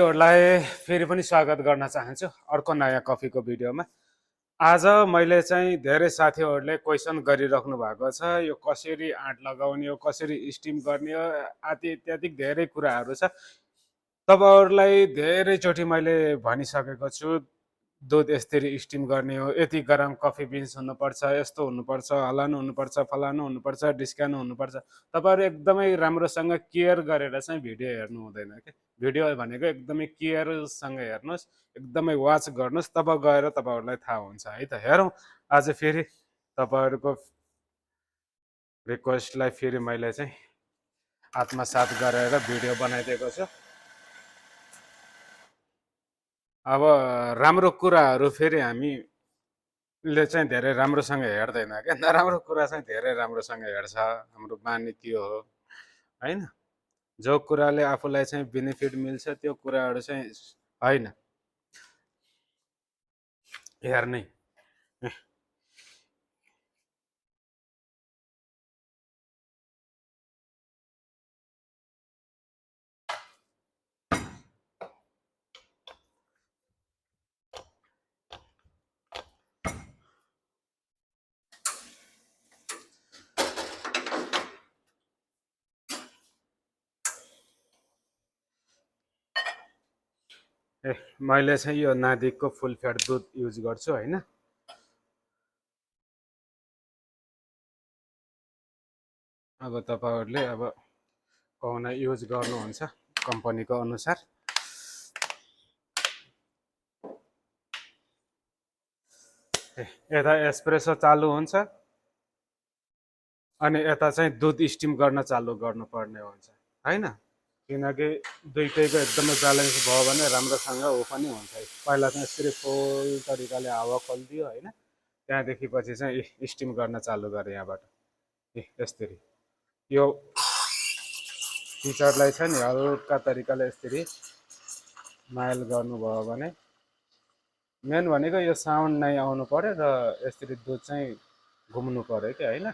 लाई फेरि पनि स्वागत गर्न चाहन्छु अर्को नयाँ कफीको भिडियोमा। आज मैले चाहिँ धेरै साथीहरूले क्वेसन गरिराख्नु भएको छ, यो कसरी आँट लगाउने हो, कसरी स्टिम गर्ने हो, आदि इत्यादि धेरै कुराहरू छ। तपाईँहरूलाई धेरैचोटि मैले भनिसकेको छु, दुध यसरी स्टिम गर्ने हो, यति ग्राम कफी बिन्स हुनुपर्छ, यस्तो हुनुपर्छ, हलानु हुनुपर्छ, फलानु हुनुपर्छ, डिस्कानु हुनुपर्छ। तपाईँहरू एकदमै राम्रोसँग केयर गरेर चाहिँ भिडियो हेर्नु हुँदैन कि। भिडियो भनेको एकदमै केयरसँग हेर्नुहोस्, एकदमै वाच गर्नुहोस्, तब गएर तपाईँहरूलाई थाहा हुन्छ है त। हेरौँ आज फेरि तपाईँहरूको रिक्वेस्टलाई फेरि मैले चाहिँ आत्मसात गरेर भिडियो बनाइदिएको छु। अब राम्रो कुराहरू फेरि हामीले चाहिँ धेरै राम्रोसँग हेर्दैन क्या, नराम्रो कुरा चाहिँ धेरै राम्रोसँग हेर्छ। हाम्रो बानी त्यो हो होइन। जो कुराले आफूलाई चाहिँ बेनिफिट मिल्छ त्यो कुराहरू चाहिँ होइन हेर्ने। मैले चाहिँ यो नादिकको फुल फ्याट दुध युज गर्छु होइन। अब तपाईँहरूले अब पाउन युज गर्नुहुन्छ कम्पनीको अनुसार। यता एस्प्रेसो चालु हुन्छ अनि यता चाहिँ दुध स्टिम गर्न चालु गर्नुपर्ने हुन्छ होइन, किनकि दुइटैको एकदमै ब्यालेन्स भयो भने राम्रोसँग ऊ पनि हुन्छ। पहिला चाहिँ यसरी फुल तरिकाले हावा खोलिदियो होइन, त्यहाँदेखि पछि चाहिँ स्टिम गर्न चालु गरेँ यहाँबाट। यसरी यो टिचरलाई चाहिँ नि हल्का तरिकाले यसरी माइल गर्नुभयो भने, मेन भनेको यो साउन्ड नै आउनु पर्यो र यसरी दुध चाहिँ घुम्नु पर्यो कि होइन।